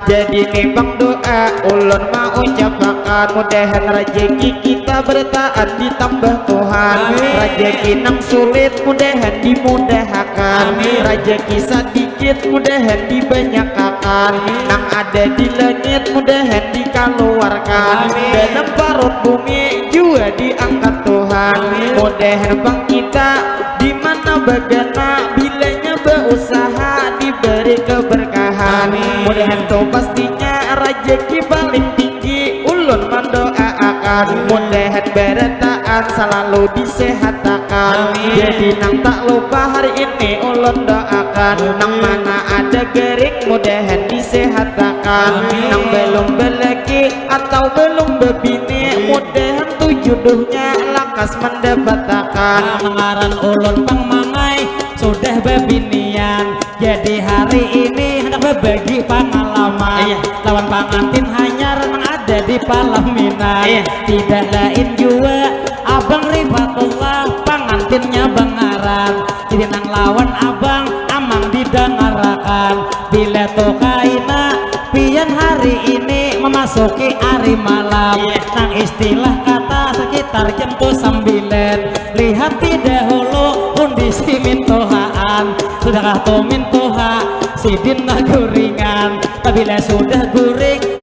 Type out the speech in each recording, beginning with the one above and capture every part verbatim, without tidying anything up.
Jadi nimbang doa ulun maucapakan, mudahan rajaki kita barataan ditambah Tuhan. Amin. Rajaki nang sulit mudahan dimudahakan. Amin. Rajaki sadikit mudahan dibanyakakan. Amin. Nang ada di langit mudahan dikaluarkan. Amin. Dalam parut bumi jua diangkat Tuhan. Amin. Mudahan pang kita di mana bagana, bilanya bausaha diberi keberkahan. Amin. Mudahan tu pastinya rajaki paling tinggi ulun mandoaakan. Amin. Mudahan barataan salalu disehatakan. Amin. Jadi nang tak lupa hari ini ulun doakan. Amin. Nang mana ada garing mudahan disehatakan. Amin. Nang belum belaki atau belum bebini, amin, mudahan tu jodohnya lakas mendapatakan. Nah, ngaran ulun pang mangai sudah bebinian, jadi hari ini hendak berbagi pengalaman. Iya. Lawan pangantin hanyar nang ada di palaminan. Iya. Tidak lain jua abang Rifatullah, pangantinnya bangaran. Jadi nang lawan abang amang didangarakan. Bila tu kaina pian hari ini memasuki hari malam. Iya. Nang istilah kata sekitar jam tu sambilan. Lihati dahulu kondisi mintuhaan. Sudahkah tu mintuha sidin naguringan? Apabila sudah guring,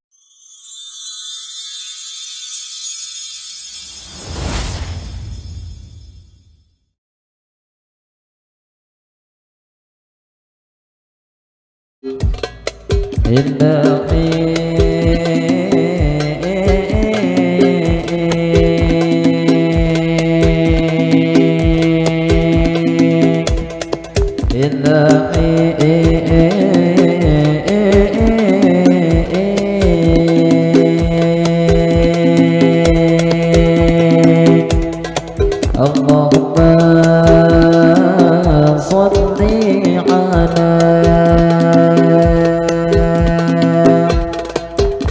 اللهم صل على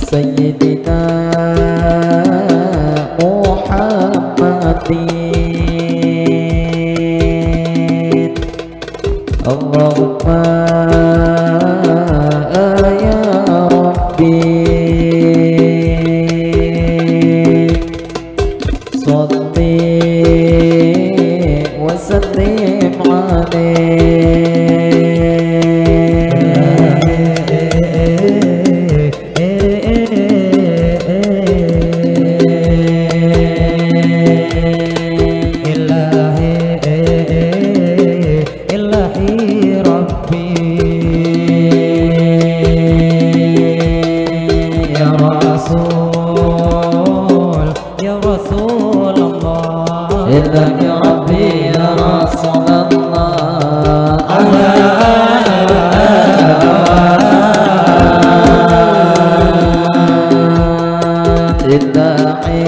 سيدنا محمد. اللهم يا ربي صل وسلم عليه. إلهي، إلهي ربي، يا رسول، يا رسول الله. إلهي ربي، يا رسول الله. إلهي.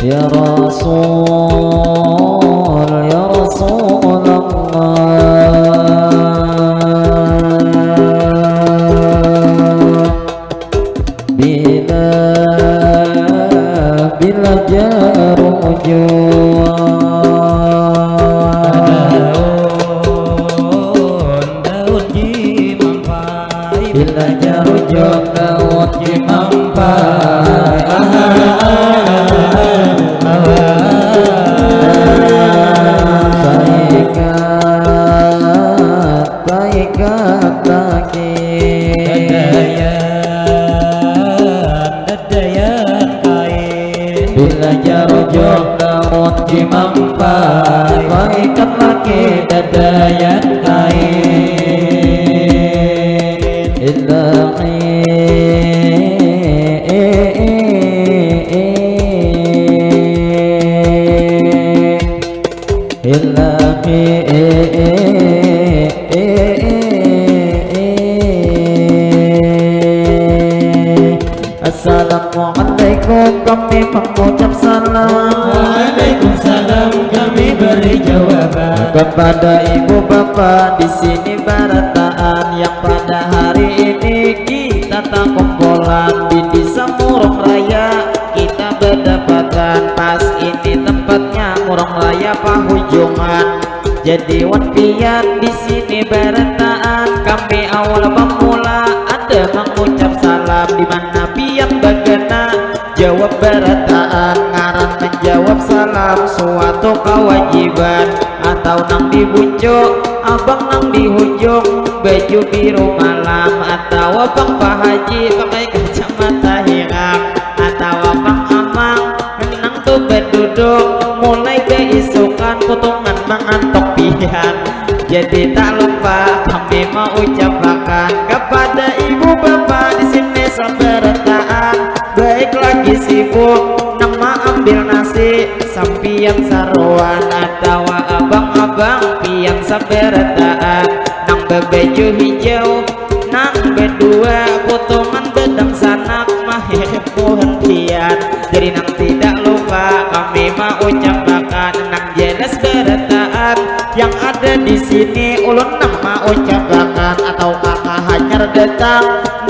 يا رسول، يا رسول الله. بلا، بلا جار وجوع. Daun, daun jimampai. Bila jarujung daun jimampai. Saikat, saikat lagi. Dadayan, dadayan kain. Bila jarujung daun jimampai, paikat laki dadayan kain. Ilahi. Ilahi. Assalamualaikum, kami mengucap salam. Waalaikumsalam, kami beri jawaban. Kepada ibu bapa di sini barataan yang pada hari ini kita takumpulan di Desa Murung Raya. Kita berdapatan pas ini tempatnya Murung Raya. Apa hujungan jadi wan pian di sini barataan? Kami awal pemula ada mengucap salam di mana pian bagana. Jawab barataan ngaran menjawab salam suatu kewajiban atau nang di bucuk abang nang di hujung baju biru malam atau abang pahaji pakai kacamata hirak atau abang amang nang tu beduduk mulai keisukan putungan mengantuk pian. Jadi tak lupa kami mau ucapakan kepada ibu bapa di sini sabarataan baik lagi sibuk nang maambil nasi sampian saruan atawa abang-abang pian sabarataan nang babaju hijau nang bedua putungan bedang sanak mahir muhun pian. Jadi nang tidak lupa kami mau ucapakan nang jelas barataan yang ada di sini ulun nang mau ucapakan atau kakak hanyar datang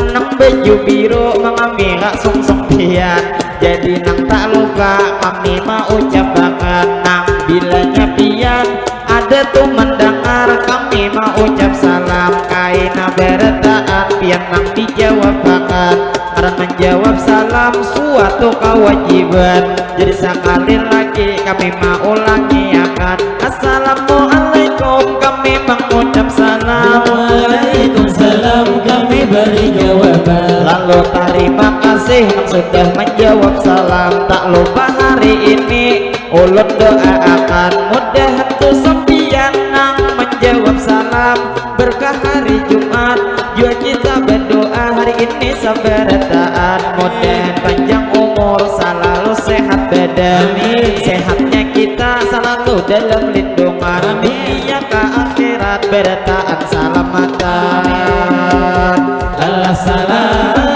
nang baju biru mengamira sungsung pian. Jadi nang tak lupa kami mau ucapakan nang bilanya pian ada tu mendengar kami mau ucap salam kaina barataan pian nang dijawabakan karena menjawab salam suatu kewajiban. Jadi sekali lagi kami mau ulangi akan assalamualaikum kami mengucap salam. Waalaikumsalam kami beri jawaban. Lalu terima kasih yang sudah menjawab salam. Tak lupa hari ini ulun doa akan mudahan tu sampian nang menjawab salam berkah hari Jumat jua kita berdoa hari ini sabarataan mudahan panjang umur selalu sehat badan. Amin. Sehatnya kita selalu dalam lindungan. Amin. Dunia ke akhirat barataan salamatan. Allah salamatan.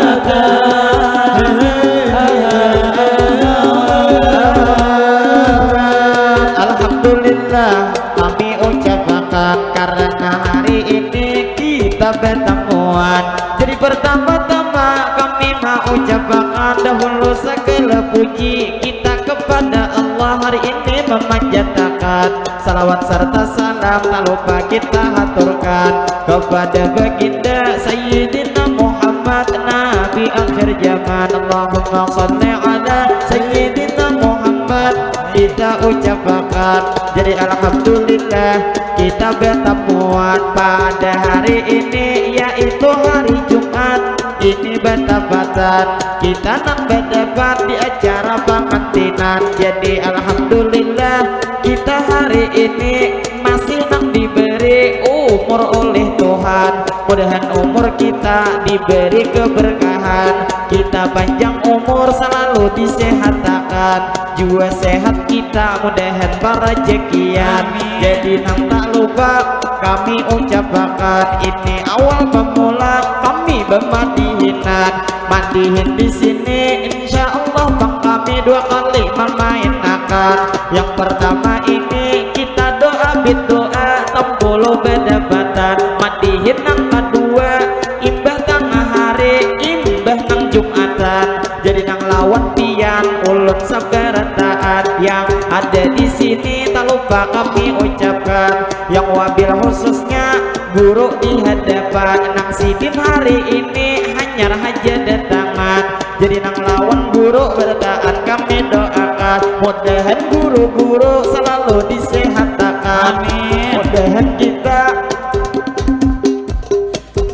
Alhamdulillah kami ucapakan karena hari ini kita bertemuan. Jadi pertama-tama kami mau ucapakan dahulu segala puji kita kepada Allah hari ini memanjatakan salawat serta salam tak lupa kita haturkan kepada baginda Sayyidina Muhammad Nabi akhir zaman. Allahumma salli ala Sayyidina Muhammad kita ucapakan. Jadi alhamdulillah kita bertemuan pada hari ini yaitu hari Jumat ini bertepatan kita nang berdebat di acara pengantinan. Jadi alhamdulillah kita hari ini masih nang diberi umur oleh Tuhan. Mudahan umur kita diberi keberkahan, kita panjang umur selalu disehatakan, jua sehat kita mudahan parajakian. Amin. Jadi nang tak lupa kami ucapakan ini awal pemula kami bemadihinan. Madihin di sini insya Allah bang kami dua kali memainakan. Yang pertama ini kita doa berdoa tempuluh bedebatan. Madihin nang kedua imbah tengah hari imbah nang jumatan. Jadi nang lawan pian ulun sabarataan yang ada di sini tak lupa kami ucapkan. Yang wabil khususnya guru di hadapan nang sidin hari ini hanyar haja datangan. Jadi nang lawan guru barataan kami doakan mudahan guru-guru selalu disehatakan. Amin. Mudahan kita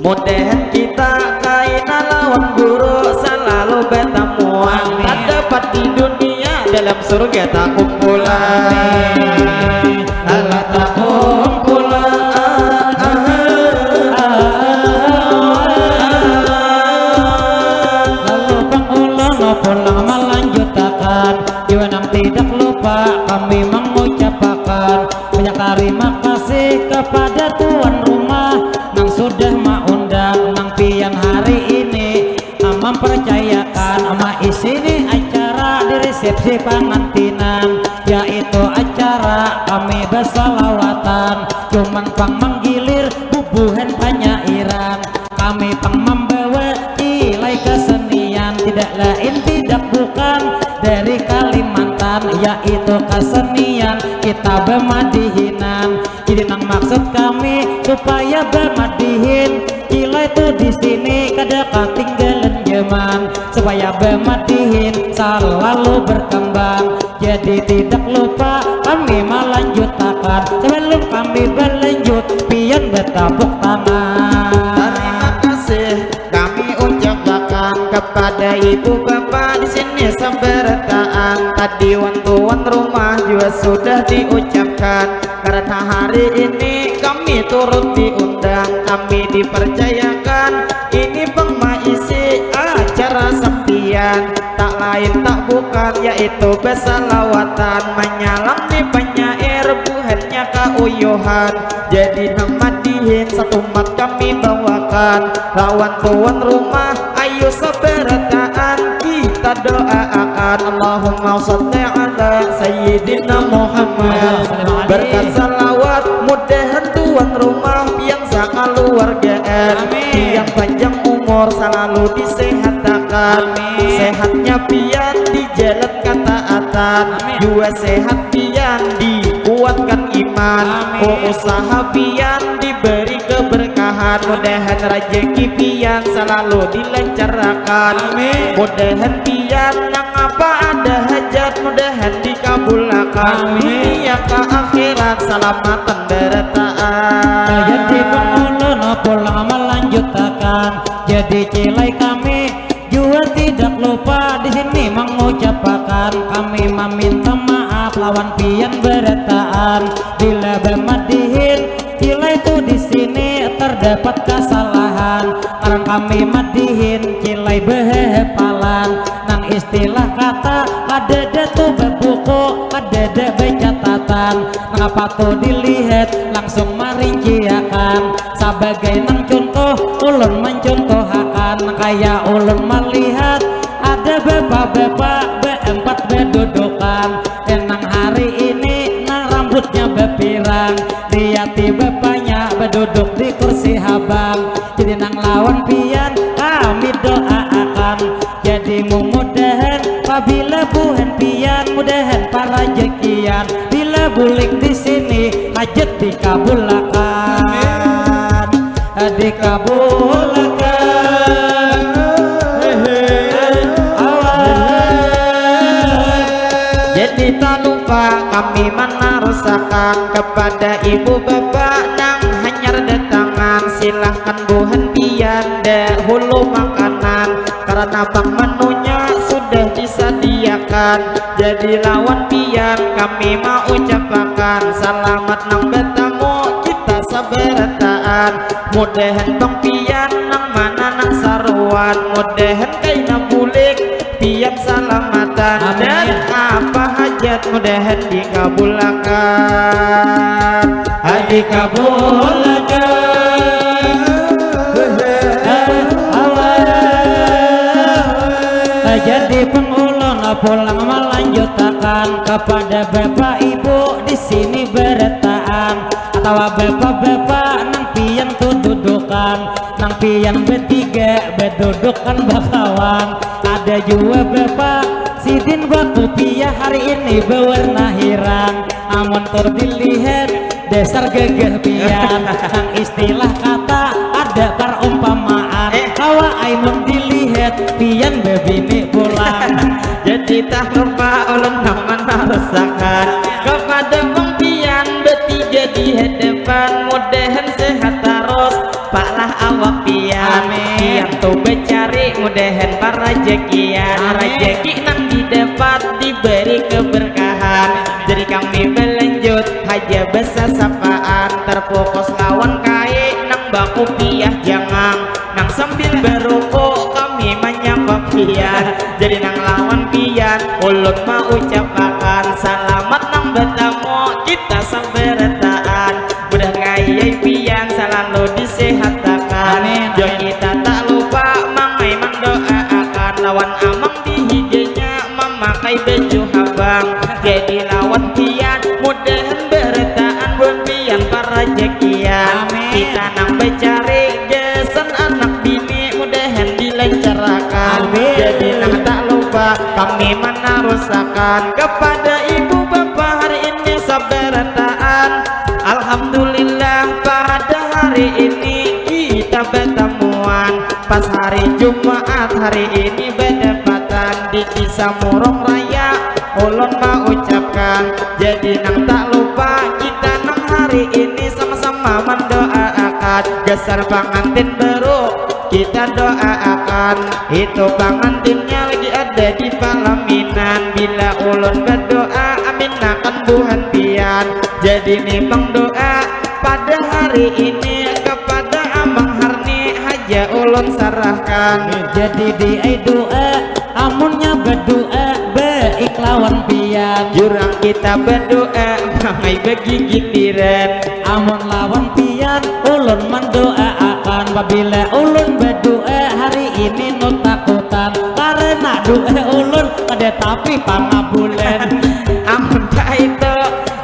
mudahan kita kaina lawan guru selalu bertemuan. Amin. Terdapat di dunia dalam surga tak kumpulan. Alah tak kumpulan. Lalu pengulang pulang melanjutakan. Jua nang tidak lupa kami mengucapakan banyak terima kasih kepada tuan rumah nang sudah maundang nang pian hari ini mempercayakan maisini acara di resepsi pengantinan, yaitu acara kami bersalawatan, cuman pang menggilir bubuhan panyairan. Kami pang membawa nilai kesenian tidak lain tidak bukan dari Kalimantan, Yaitu kesenian kita bemadihinan. Jadi nang maksud kami supaya bemadihin, Cilai tu di sini kada katinggalan zaman, supaya bemadihin selalu berkembang. Jadi tidak lupa kami melanjutakan. Sebelum kami berlanjut, pian bertepuk tangan. Terima kasih kami ucapakan kepada ibu bapak di sini seberataan. Tadi wan tuan rumah juga sudah diucapkan. Karena hari ini kami turut diundang, kami dipercayakan ini pemaisi acara sampian. Tak lain tak bukan yaitu besalawatan, menyalam di penyair buhannya kauyuhan. Jadi nang madihin satumat kami bawakan, lawan tuan rumah ayu seberataan kita doaakan. Allahumma salli ala sayyidina Muhammad. Berkat salawat mudahan tuan rumah pian sakaluargaan, pian panjang umur selalu disehatakan. Sehatnya pian di jalan kataatan, jua sehat pian dikuatkan iman. Oh, usaha pian diberi keberkahan, mudahan rajaki pian selalu dilancarakan. Mudahan pian nang apa ada hajat mudahan dikabulakan. Dunia ka akhirat salamatan berataan. Jadi pengulun pulang melanjutakan. Jadi cilai kami jua tidak lupa di sini mengucapakan kami meminta maaf lawan pian berataan bila bemadihin cilai tu di sini terdapat kesalahan karena kami madihin cilai behepalan nang istilah kata kadada tu bebuku kadada becatatan nang apa tu dilihat langsung marinciakan sabagai nang contoh ulun mencontohakan kaya ulun melihat ada bapak-bapak beempat bedudukan dan nang hari ini nang rambutnya bepirang liati bapanya beduduk di kursi habang jadi nang lawan pian kami doaakan jadi mumudahan pabila buhan pian mudahan parajakian bila bulik di sini hajat dikabulakan dikabulakan jadi tak lupa kami menarusakan kepada ibu bapak nang hanyar datangan silahkan buhan pian dahulu makanan karena bang menunya sudah disediakan jadi lawan pian kami mau ucapakan selamat nang bertemu kita seberataan mudahan bang pian nang mana nang saruan mudahan kaina bulik pian salamatan dan apa hajat mudahan dikabulakan dikabulakan jadi pengulun pulang melanjutakan kepada bapak ibu di sini berataan atau bapak-bapak nang pian tu dudukan nang pian bertiga berdudukan bakawan ada jua bapak sidin bakupiah hari ini berwarna hirang amun tu dilihat dasar gagah pian nang istilah kata ada perumpamaan eh. Kawa aimun dilihat pian bebini pulang jadi tak lupa ulun nang menarusakan kepada pempian bertiga di hadapan mudahan sehat terus palah awak pian pian tu bercari mudahan parajakian rajaki nang didapat diberi keberkahan jadi kami berlanjut haja besasapaan terfokus lawan kai nang bakupiah jangang nang sambil berukuk kami menyapa pian jadi nang lawan pian ulun maucapakan salamat nang batamu kita sabarataan mudah ngayai pian salalu disehatakan jua kita tak lupa mangai mandoaakan lawan amang di higanya mamakai baju habang jadi lawan pian mudahan barataan buhan pian parajakian kita nang bacari gasan anak bini mudahan dilancarakan jadi nang tak lupa kami manarusakan kepada ibu Jumaat hari ini badapatan di Desa Murung Raya, ulun maucapkan. Jadi nang tak lupa kita nang hari ini sama-sama mandoaakan gasan pangantin baru. Kita doaakan itu pangantinnya lagi ada di palaminan. Bila ulun badoa, aminakan buhan pian. Jadi ni pang doa pada hari ini kepada Amang Harni haja ulun sarahkan. Jadi di ai doa, amunnya badoa baik lawan pian. Jurang kita badoa, mangai bagi giliran. Amun lawan pian, ulun mandoaakan. Pabila ulun badoa hari ini nu takutan, karena doa ulun kada tapi pangabulan. Amun kaitu,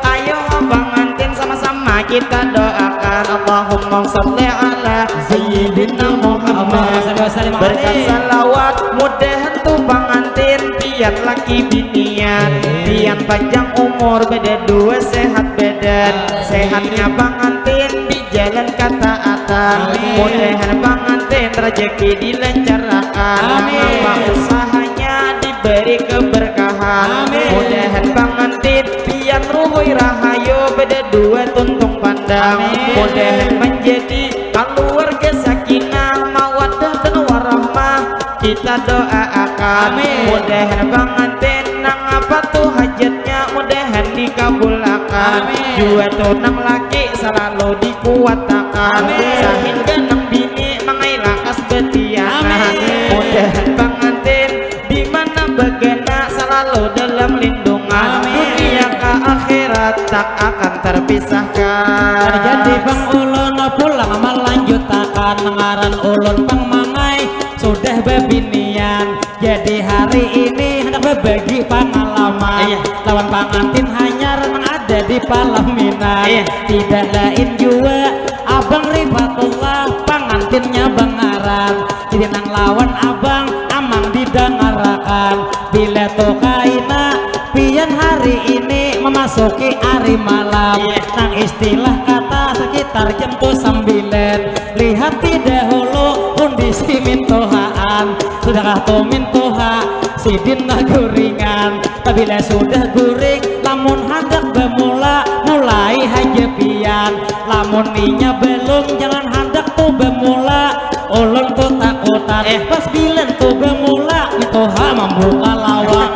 ayo pangantin sama-sama kita doakan. Allahumma sholli ala Sayyidina Muhammad. Allahumma sholli wa sallim Berkat alaihi. Salawat, mudahan tu pangantin pian laki binian, Amin. Pian panjang umur, bada dua sehat badan. Amin. Sehatnya pangantin di jalan kataatan. Amin. Mudahan pangantin rezeki dilancarkan. Amin. Apa usahanya diberi keberkahan. Amin. Mudahan pangantin pian ruhui rahayu, bada dua tuntung pandang. Amin. Mudahan menjadi keluarga sakinah, mawaddah dan warahmah. Kita doaakan. Amin. Mudahan pangantin nang apa tu hajatnya, mudahan dikabulakan. Amin. Jua tu nang laki salalu dikuatakan. Amin. Sahingga nang bini mangai lakas batiana. Amin. Mudahan pangantin di mana bagana salalu dalam lindungan. Amin. Dunia ka akhirat tak akan terpisahkan. Jadi pang ulun pulang malanjutakan, ngaran ulun pang mangai sudah babinian. Jadi hari ini handak babagi pangalaman. Iya. Lawan pangantin hanyar nang ada di palaminan. Iya. Tidak lain jua Abang Rifatullah, pangantinnya bangaran. Jadi nang lawan abang, amang didangarakan. Bila tu kaina, pian hari ini memasuki hari malam. Iya. Nang istilah kata sekitar jam tu sambilan. Lihati dahulu kondisi mintuhaan. Sudahkah tu mintuha, sidin nah guringan. Pabila sudah guring, lamun handak bamula, mulai haja pian. Lamun inya balum, jangan handak tu bamula. Ulun tu takutan. Eh. Pas bilan tu bamula, mintuha mambuka lawang.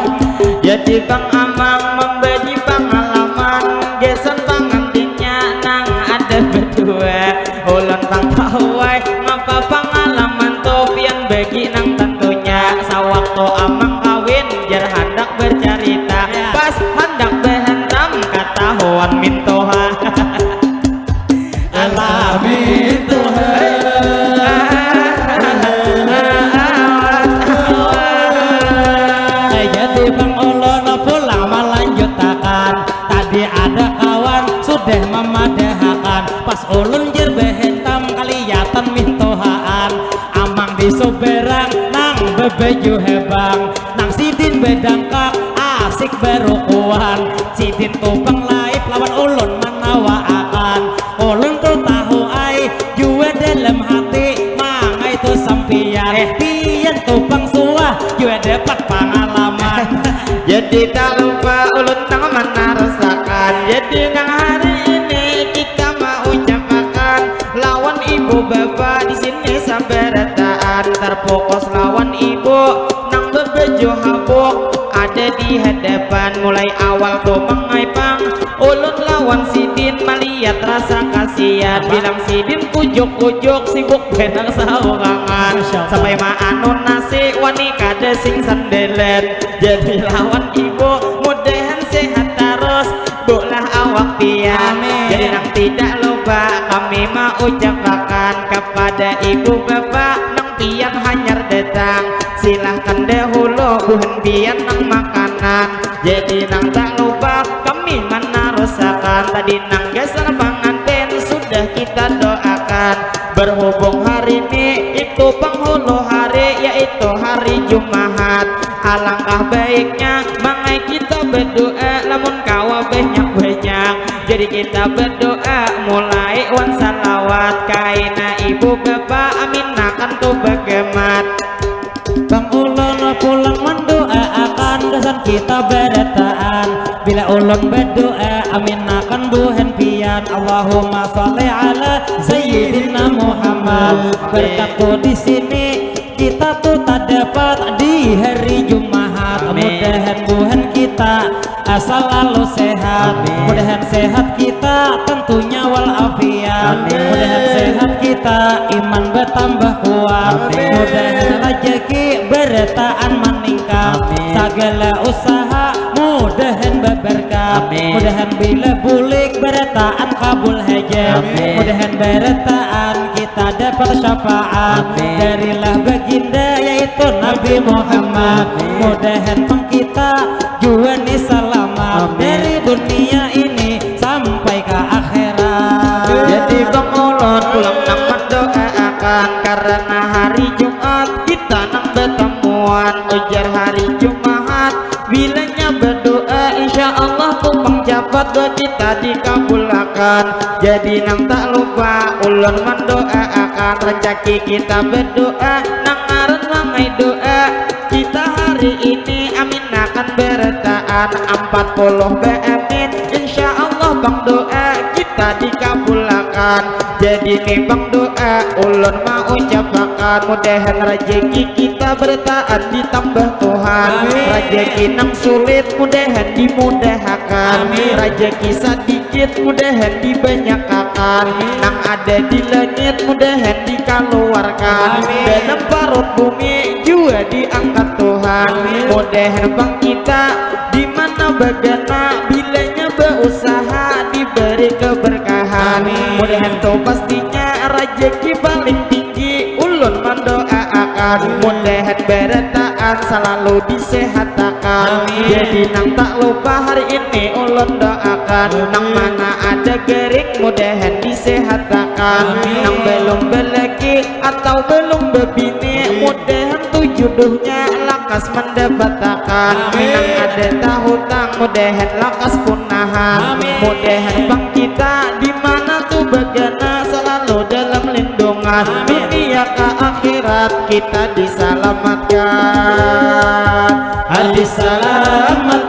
Jadi pang amang mambagi pangalaman, gasan pangantinnya nang ada badua. Ulun pang tahu ai, ngapa pangalaman tu pian bagi nang tantunya. Sawaktu amang kawin, jar handak bacarita. Ya. Pas handak bahantam, katahuan mintuha. Alah mintuha. Jadi pang ulun pulang malanjutakan. Tadi ada kawan sudah mamadahakan. Pas ulun jar bahantam, kalihatan mintuhaan. Amang di subarang nang babaju habang, nang sidin badangkak asik barukuan. Sidin tu pang laip lawan ulun manawaakan. Ulun tu tahu ai jua dalam hati, mangai tu sampian. Eh. Pian tu pang suah jua dapat pangalaman. Jadi tak lupa ulun nang manarusakan. Jadi nang hari ini kita maucapakan lawan ibu bapa di sini sabarataan, terfokus lawan ibu nang babaju habuk ada di hadapan. Mulai awal tu mangai pang ulun lawan sidin malihat rasa kasihan. Apa? Bilang sidin kujuk-kujuk sibuk banar saurangan. Masya Allah. Sampai maanu nasi wani kada sing sandalan. Jadi lawan ibu mudahan sehat tarus, bulah awak pian. Amin. Jadi nang tidak lupa kami maucapakan kepada ibu bapa nang pian hanyar datang. Silahkan dahulu buhan pian nang makanan. Jadi nang tak lupa kami manarusakan tadi nang gasan pangantin sudah kita doakan. Berhubung hari ini itu penghulu hari, yaitu hari Jumahat. Alangkah baiknya mangai kita berdoa lamun kawa banyak-banyak. Jadi kita berdoa mulai wan salawat. Kaina ibu bapa aminakan tu bagamat. San kita barataan, bila ulun berdoa, amin akan buhan pian. Allahumma sholli ala Sayyidina Muhammad. Berkatku di sini kita tu tak dapat di hari Jumahat. Mudahan buhan kita asal lalu sehat. Mudahan sehat kita tentunya walafiat. Mudahan sehat kita iman bertambah kuat. Mudahan rezeki berataan maningkat. Sagala usaha mudahan babarkat. Mudahan bila bulik barataan kabul haja. Mudahan barataan kita dapat syafaat darilah baginda yaitu Nabi Muhammad. Mudahan pang kita jua ni salamat dari dunia ini sampai ka akhirat. Jadi bang ulun pulang nang mendoaakan karena hari Jumat kita nang batamuan ujar hari Jumahat. Bilanya berdoa insya Allah tu pang jabat doa kita dikabulakan. Jadi nang tak lupa ulun mendoaakan rezeki kita berdoa nang ngaran langai doa kita hari ini amin akan berataan empat puluh baamin insya Allah bang doa kita dikabulakan. Jadi ni bang doa ulun maucapakan mudahan rezeki kita berataan ditambah Tuhan. Rezeki nang sulit mudahan dimudahakan. Rezeki sadikit mudahan dibanyakakan. Nang ada di langit mudahan dikaluarkan. Dalam parut bumi jua diangkat Tuhan. Mudahan bang kita di mana bagana bilanya bausaha diberi keberkahan. Mudahan tu pastinya rezeki paling tinggi ulun mendoaakan. Mudahan berataan selalu disehatakan. Jadi nang tak lupa hari ini ulun doakan nang mana ada gering mudahan disehatakan. Nang belum belaki atau belum bebini mudahan tu jodohnya lakas mendapatakan. Nang ada tahutang mudahan lakas punahan. Mudahan bang kita di mana tu bagana selalu dalam lindungan. Dunia ka akhirat kita disalamatkan. Disalamatkan.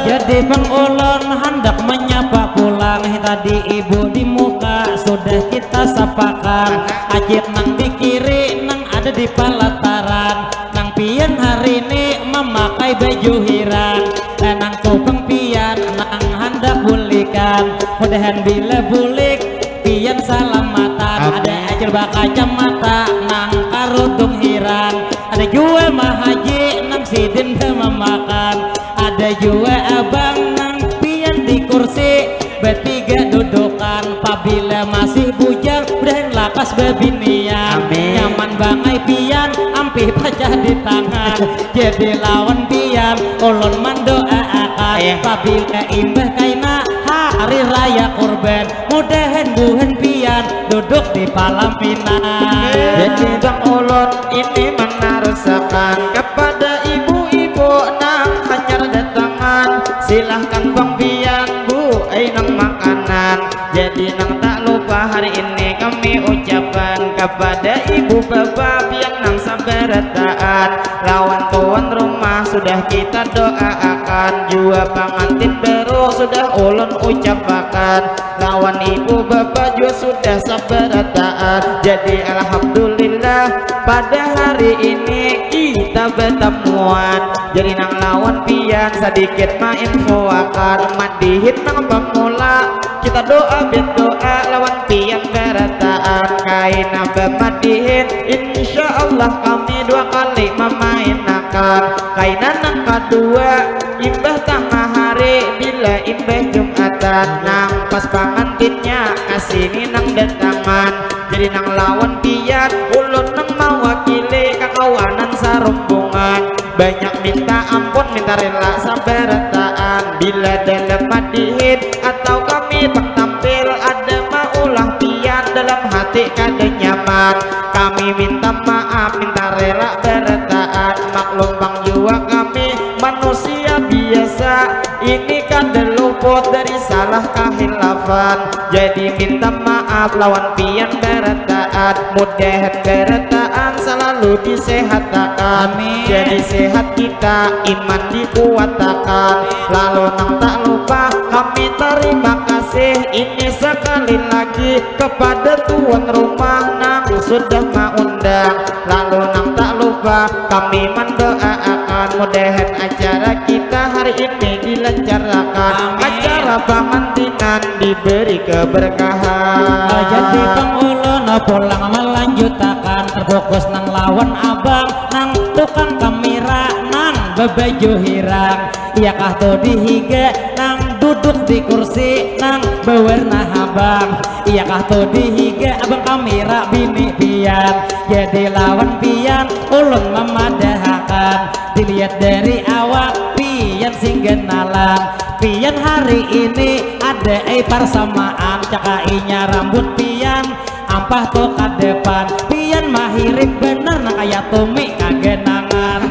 Jadi bang ulun handak menyapa pulang tadi ibu di muka sudah kita sapakan. Acit nang di kiri nang ada di palataran. Nang pian hari ini memakai baju hirang. Nang tu bang pian nang handak bulikan. Mudahan bila bulik pian salamatan. Ada acil bakacamata nang karudung hirang. Ada jua mahaji nang sidin memakan. Ada jua abang nang pian di kursi batiga dudukan. Pabila masih bujang mudahan lakas babinian. Nyaman bangai pian ampih pacah di tangan. Jadi lawan pian ulun mandoaakan. Pabila imbah kaina hari raya kurban mudahan buhan pian duduk di palaminan. Jadi bang ulun ini menarusakan kepada ibu-ibu nang hanyar datangan. Silahkan bang pian bu ai nang makanan. Jadi nang tak lupa hari ini kami ucapan kepada ibu bapa pian nang sabarataan. Lawan tuan rumah sudah kita doaakan. Jua pangantin baru sudah ulun ucapakan. Lawan ibu bapa jua sudah sabarataan. Jadi alhamdulillah pada hari ini kita batamuan. Jadi nang lawan pian sadikit mainfoakan. Madihin nang bamula kita doa berdoa lawan pian barataan. Kaina bamadihin insya Allah kami dua kali memainakan. Kaina nang kadua imbah tangah hari bila imbah jumatan nang pas pangantinnya kasini nang datangan. Jadi nang lawan pian ulun nang mawakili kakawanan sarumbungan. Banyak minta ampun minta rela sabarataan bila dalam madihin atau kami pang tampil ada maulah pian dalam hati kada nyaman. Kami minta maaf minta rela barataan maklum pang jua kami manu Manusia biasa ini kada luput dari salah kahilafan. Jadi minta maaf lawan pian barataan. Mudahan barataan selalu disehatakan. Amin. Jadi sehat kita, iman dikuatakan. Lalu nang tak lupa kami terima kasih ini sekali lagi kepada tuan rumah nang sudah maundang. Lalu nang tak lupa kami mendoaakan mudahan acara kita hari ini dilancarkan. Amin. Acara pangantinan diberi keberkahan. Jadi pang ulun pulang melanjutakan, terfokus nang lawan abang nang tukang kamera nang bebaju hirang. Iyakah tu di higa nang duduk di kursi nang bewarna habang? Iyakah tu di higa abang kamera bini pian? Jadi lawan pian ulun memadahakan, dilihat dari awak pian sing ganalan. Pian hari ini ada ai parsamaan, cakainya rambut pian ampah tu ka depan. Pian mahirip bener nang kaya tumi kagenangan.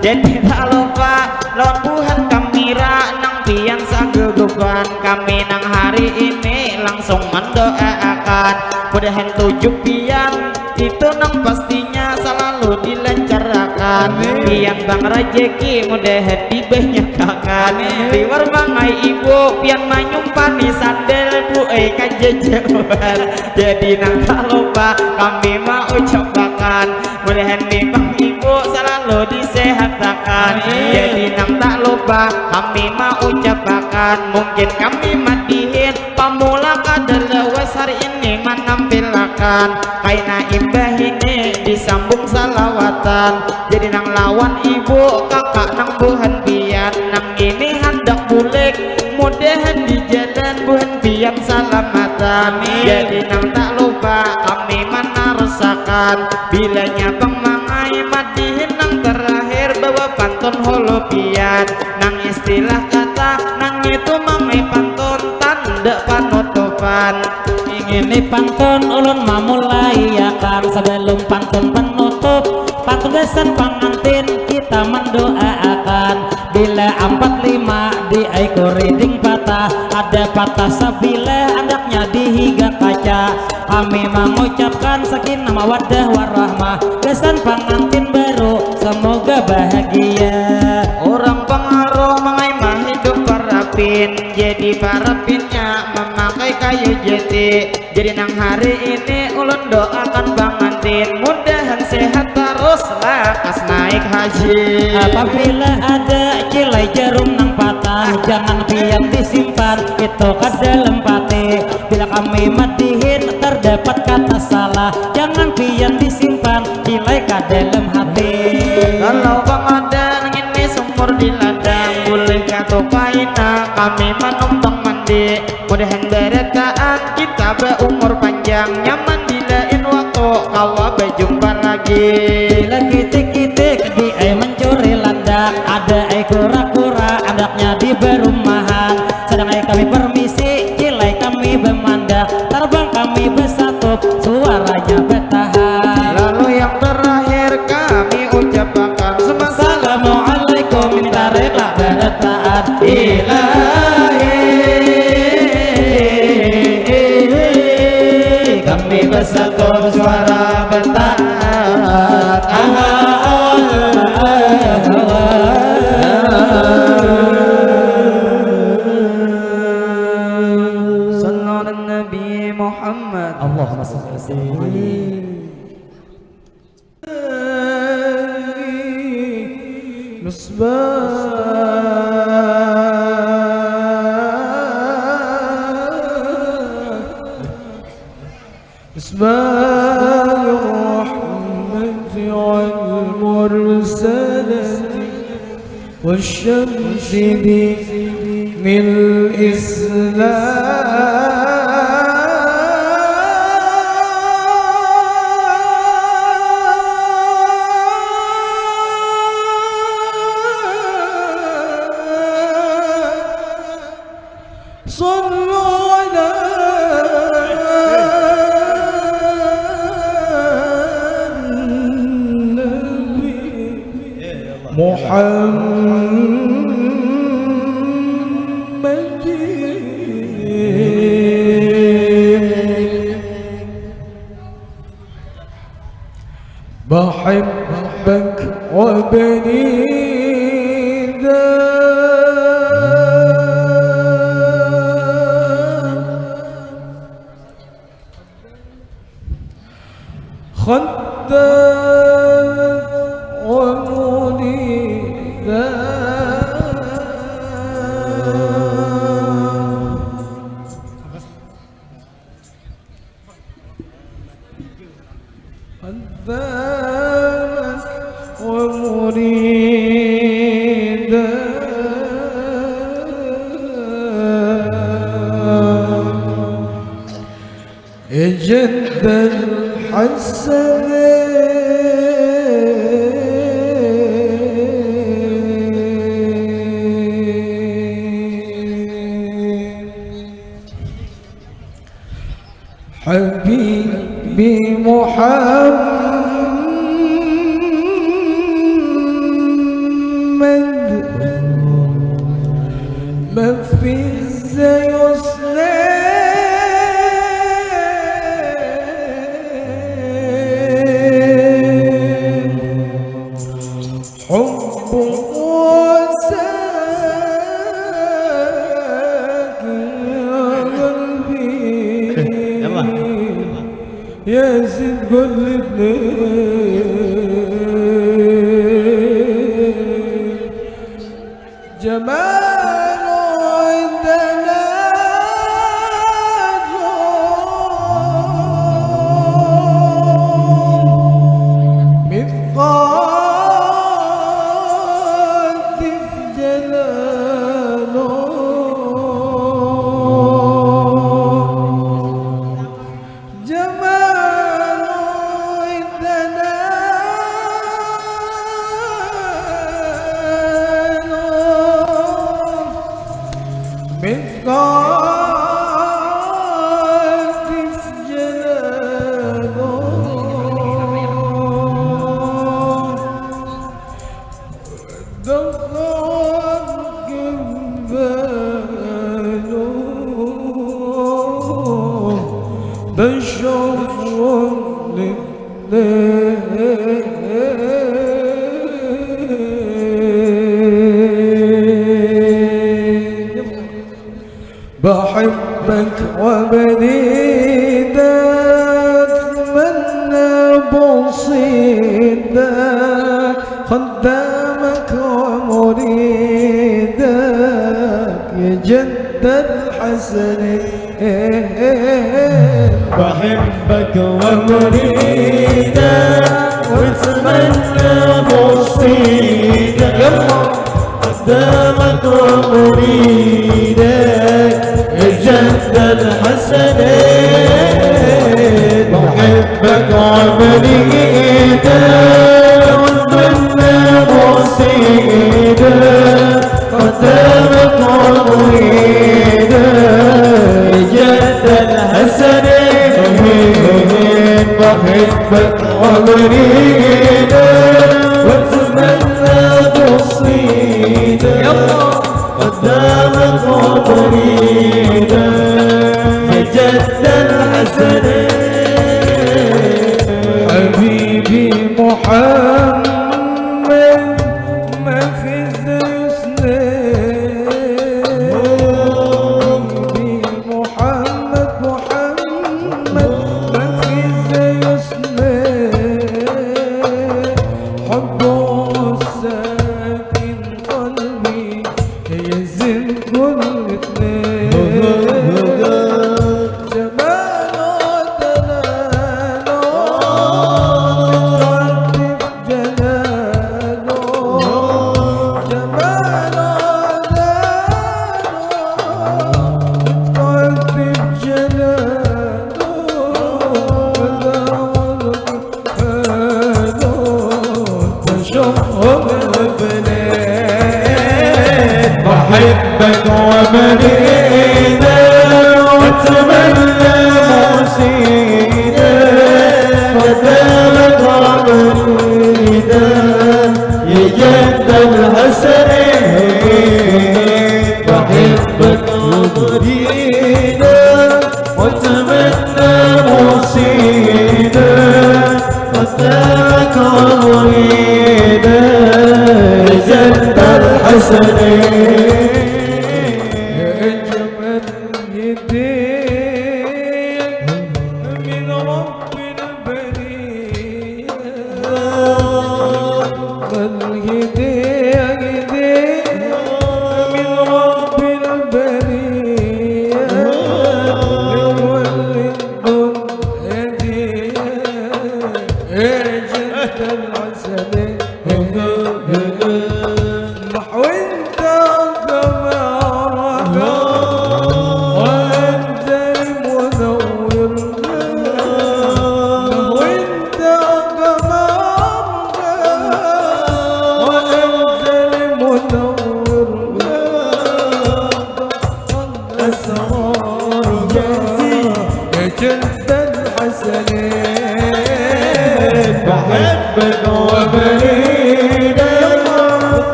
Jadi tak lupa lawan buhan kamera nang pian sagugupan. Kami nang hari ini langsung mendoaakan mudahan tujuh pian itu nang pastinya selalu dilancarakan. Amin. Pian bang rejeki mudahan dibanyakakan. Amin. Liwar mangai ibu pian manyumpani sandal bu ai kajajauhan. Jadi nang tak lupa kami maucapakan mudahan ni bang ibu selalu disehatakan. Amin. Jadi nang tak lupa kami maucapakan mungkin kami madihin pamula kada lawas hari ini manampilakan kaina imbah ini disambung salawatan. Jadi nang lawan ibu kakak nang buhan pian nang ini handak bulik mudahan di jalan buhan pian salamatan. Amin. Jadi nang tak lupa kami manarusakan bilanya pang mangai madihin nang terakhir bawa pantun hulu pian nang istilah kata nang itu mangai pantun tanda panutupan. Ingini pantun ulun mamulaiakan, sebelum pantun penutup, pantun gasan pangantin kita mendoaakan. Bila ampat lima di ai kuriding patah, ada patah sabilah andaknya di higa kaca. Kami mengucapkan sakinah mawaddah warahmah gasan pangantin baru, semoga bahagia. Orang pengaruh mangai mahidup parapin, jadi parapinnya memakai kayu jati. Jadi nang hari ini ulun doakan pangantin mudahan sehat terus lakas naik haji. Apabila ada kilai jarum nang patah, jangan pian disimpan itu ka dalam pati. Bila kami madihin terdapat kata salah, jangan pian disimpan kilai ka dalam hati. Kalau bang ada nang ini sumur di ladang, boleh katu kaina kami manumpang mandi. Mudahan barataan kita baumur panjang, nyaman di lain waktu kawa bajumpa lagi. Bila kitik-kitik di ai mancuri landak, ada ai kura-kura andaknya di barumahan. Sadang ai kami permisi, kilai kami bamandak, tarbang kami basatup, suaranya batahan. Lalu yang terakhir kami ucapakan semasa Assalamualaikum, minta rela barataan. Ilahi, kami basatup suara bataat. Aha, Allah, Allah. Sallu ala Nabi Muhammad. Allahumma salli wa sallim alaihi. Bismillahirrahmanirrahim. والشمس بإذن الله. صلوا على النبي محمد. حبيبي محمد، ما في زي حسنين. حب وساكن قلبي. يلا. يا زيد قول لي جمال عندنا مثقال في جلاله. جمال عندنا مثقال في جلاله. دخل كباله بشر لله. بحبك وبريدك، أتمنى بصيدك، خدامك ومريدك يا جد الحسن. بحبك ومريدك، وأتمنى بصيدك، خدامك ومريدك يا جد الحسنين. بحبك وبريدك، وأتمنى بصيدك، خدامك ومريدك يا جد الحسنين. بحبك وبريدك، وأتمنى بصيدك، يلا. قدامك وبريدك يا جد الحسنين. حبيبي محمد، ما في زي حسنين. حبيبي محمد، محمد، ما في زي حسنين. حبه ساكن قلبي يزن كل اتنين. جماله دلاله مترتب جلاله. جماله دلاله مترتب جلاله. بحبك وبريدك واتمنى مرشدك واتمنى مريدك يا جد الحسنين. بحبك وبريدك واتمنى مرشدك قدامك ومريدك جد الحسنين. أجمل هدية من رب البرية. أجمل هدية، هدية من رب البرية. لكل هدية يا جد العسل. محو انت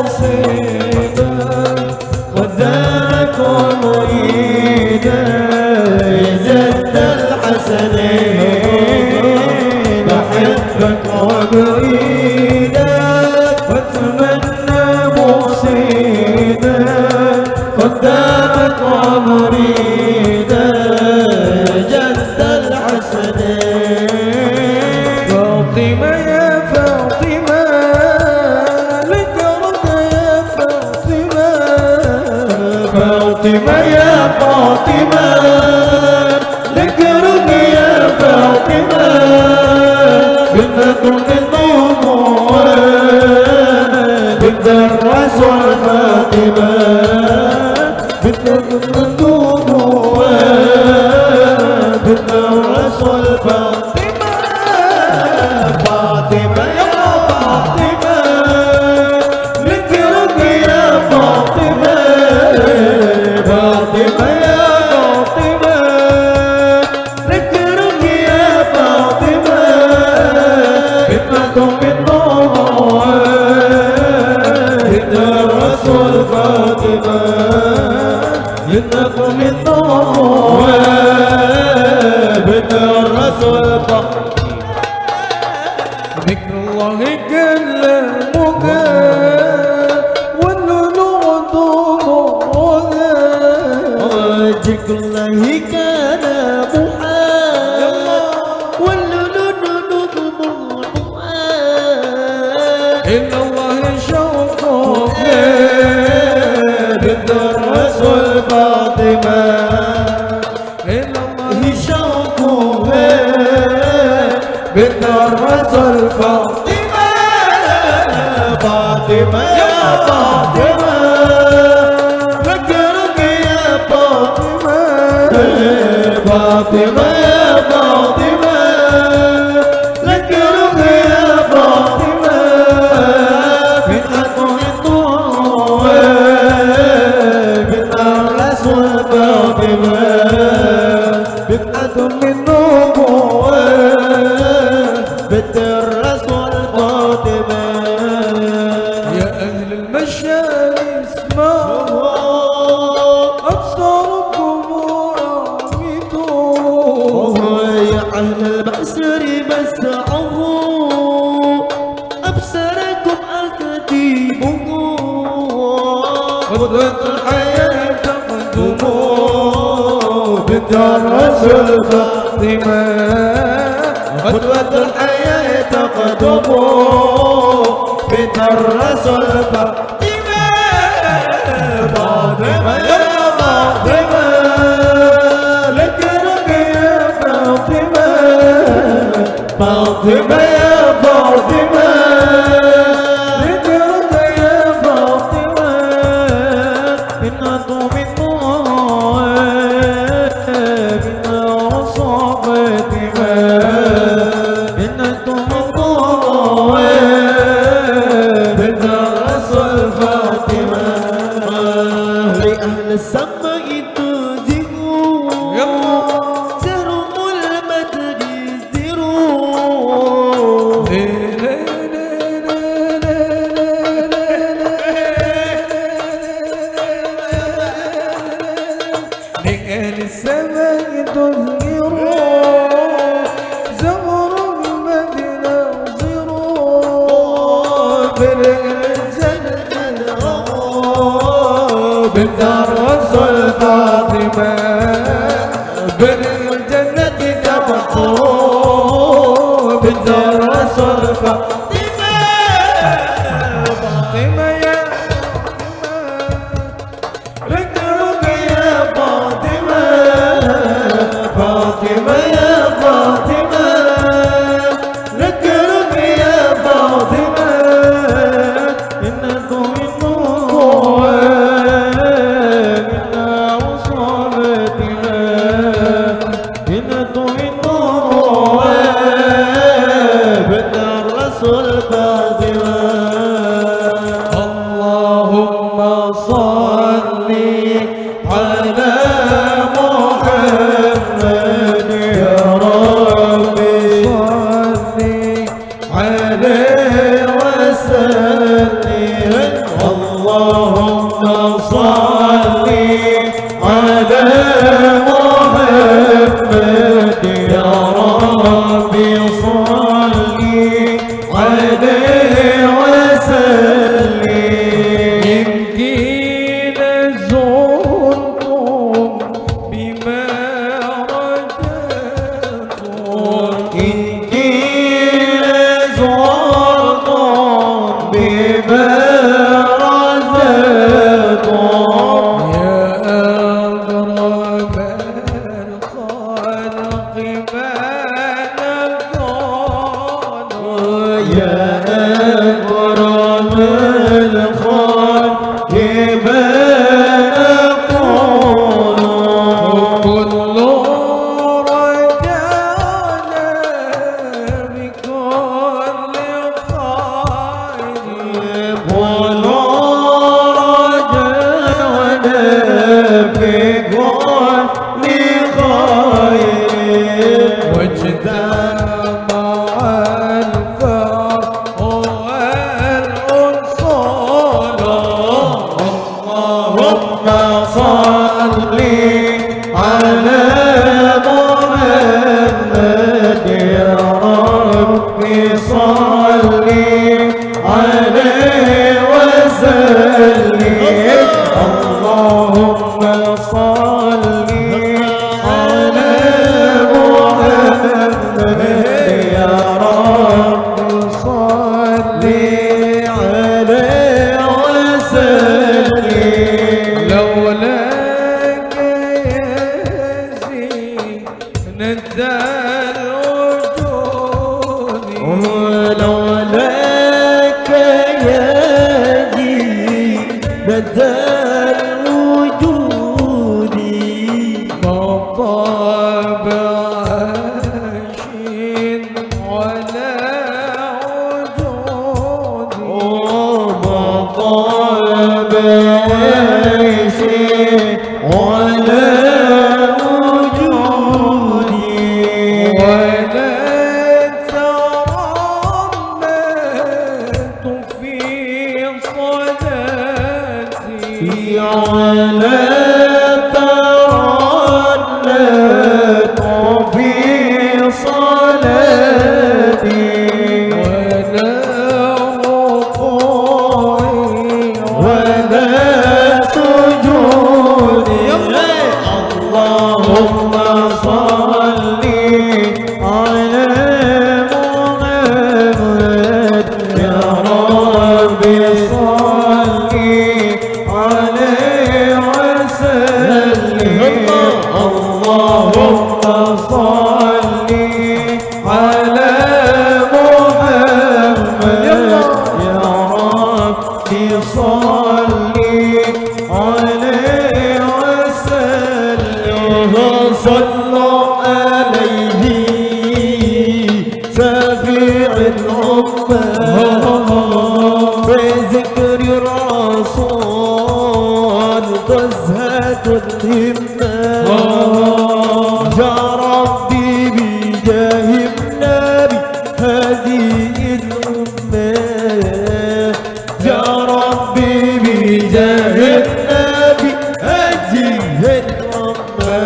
مصيبة قدامك ومريدة يا جد الحسنين، بحبك وبريدك واتمنى مصيبة قدامك ومريدة يا جد الحسنين. فاطمة يا فاطمة، لك رضا يا فاطمة. فاطمة يا فاطمة، لك رضا يا فاطمة. بنت من نور، بنت الرسول فاطمة. بنت من نور، بنت الرسول فاطمة. فاطمة يا فاطمة، لك رضا يا فاطمة. فاطمة يا فاطمة، لك رضا يا فاطمة. بنت من نور، بنت الرسول فاطمة. بنت من نور، بنت الرسول فاطمة. ذكر الله كلامها والنور ضوءها. ذكر الله كلامها والنور ضوءها. إن الله شوقها بنت الرسول فاطمة. إن الله شوقها بنت الرسول فاطمة. فاطمة يا فاطمة، لك رضا يا فاطمة. فاطمة يا فاطمة، لك رضا يا فاطمة. بنت من نور، بنت الرسول فاطمة. بنت من نور، بنت الرسول فاطمة. يا أهل المشارق اسمعوا، أبصاركم أعمدوا. يا أهل المشارق اسمعوا، أبصاركم أكذبوا. قدوة الحياة تقدم بنت الرسول فاطمة. قدوة الحياة تقدم بنت الرسول فاطمة. فاطمة يا فاطمة، لك رضا يا فاطمة. فاطمة يا فاطمة، لك رضا يا فاطمة. بنت من نور، بنت الرسول فاطمة. بنت من نور، بنت الرسول فاطمة. لأهل السماء تزهر، يلا. زهرة المدح Ning ini semangat tuzhiru, zahru madinah ziru, bil jannah, bintar Rasul Fatimah, bil jannah tabaqu, bintar Rasul Fatimah. Fatimah ya Fatimah. Rinduku ya Fatimah, Fatimah ya Fatimah. Rinduku ya Fatimah. Innaku rindu, inna usabtina. Innaku rindu, bintar Rasul Fatimah. اللهم صل على محمد يا رب صل عليه وسلم. اللهم صل على محمد يا رب صل عليه وسلم. إن قيل زرتم بما رجعتم. إن قيل زرتم بما رجعتم. يا أكرم الخلق ما نقول. يا أكرم الخلق ما نقول. كل رجعنا بكل خير. كل رجعنا بكل خير. واجتمع الفرح والأنصار. اللهم صل على محمد يا رب صل عليه وسلم. اللهم صل على محمد يا رب صل عليه وسلم. لولاك يا زينة الوجود. لولاك يا زينة الوجود. ما طاب عيش ولا وجود. ما طاب عيش ولا وجود. ولا ترنمت في صلاتي. ولا ترنمت في صلاتي. ولا ركوعي ولا سجودي. اللهم صل على محمد يا رب صل عليه وسلم. اللهم صل على محمد يا رب صل عليه وسلم. صلى عليه شفيع الأمة. بذكر الرسول تزهد الهمة. يا ربي بجاه النبي هذه الأمة. يا ربي بجاه النبي هذه الأمة.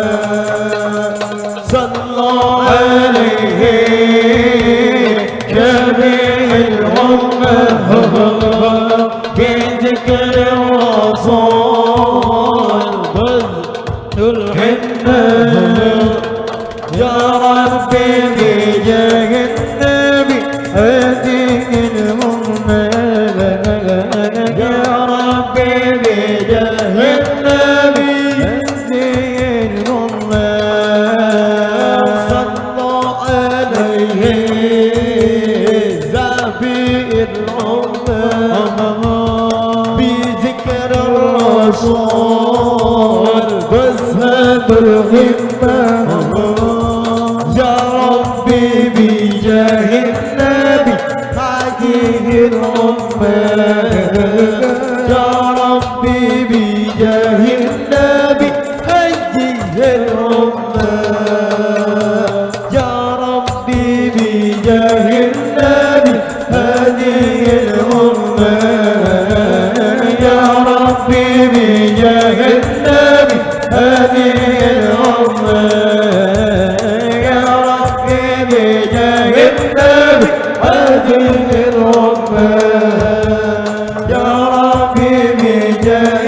صلى عليه شفيع الأمة. بذكر الرسول بذل الحنة. يا ربي بجاه النبي هذه الأمة. يا ربي بجاه النبي هذه الأمة. صلى عليه شفيع الأمة. بذكر الرسول تزهد الهمة. يا ربي بجاه النبي هذه الأمة. يا ربي بجاه النبي هذه الأمة. يا ربي بجاه النبي هذه الأمة. يا ربي بجاه النبي هذه الأمة، يا ربي بجاه النبي هذه الأمة، يا ربي بجاه